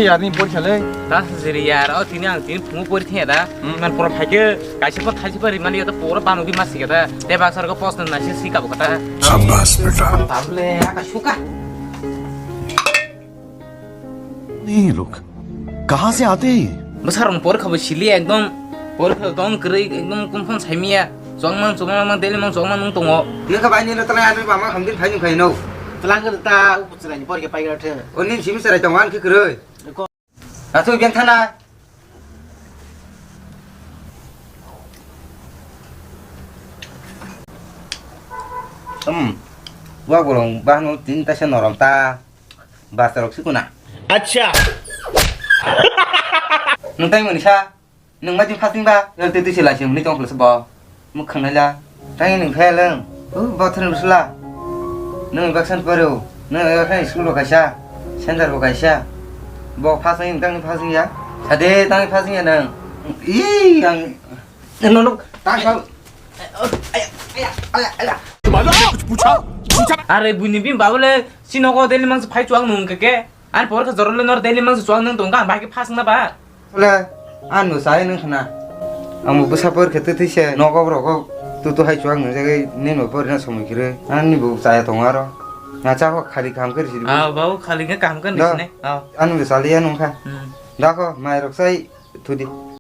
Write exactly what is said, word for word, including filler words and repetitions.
Yarni porikha le. Ta siri yar, o tini ang tini phungo pori thaya da. Hmm. Man poro phaikhe kaisa pho thaisi pho rimani ya ta poro banu ki masi kata. Te baksa ko post na si si ka bokata. Shabash beta. Tabule aka suka. नहीं ये लोग कहाँ से आते हैं ये? Bwsarok porikha bo sili ekdom porikha tong kwrwi ekdom kumphang saimiya chwngmang chwngmang daily mang chwngmang nung tongo. Nokha bai nino tala ani bama hamdin phai nung phai no. Tlang ta upu chwrai ni porikha pai gra the. Oni simi chwrai tongo ani kwrwi. Ko- Asu biang thana. Hmm. Wa bolong bahno tin ta se norom ta. Basarok sikuna. Acha. Nung tai mani sa. Nung mai tin fasting ba. Nang te tisi lai sing ni tong khla se ba. Mukhang nai la. Tai nung phai lang. Oh, ba thang rusla. Nung baksan paro. Nung baksan school bo kaisa. Center bo kaisa. Bo fasting tang fasting ya. Sade tang fasting ya nang. Ih, yang. No, no. Tang sa. Are buini bim babule sinogo daily mangsa phai chuang nung ke ke. Ar por khe jorole nor daily mangsa chuang nung tong ka, bai khe phas na ba. Le, an no sai nung khna. Ang bo bwsa por khe twi se nogo borok tu tu hai chuang nung jagwi nin bo por na somoi kire. Ani bo chaya tong aro. Na cha ho khali kam khe risi. Ah, babu khali khe kam khe risi ne. Ah. Ani bo sali ya nung kha. Hmm. Da kho mai rok sai thudi.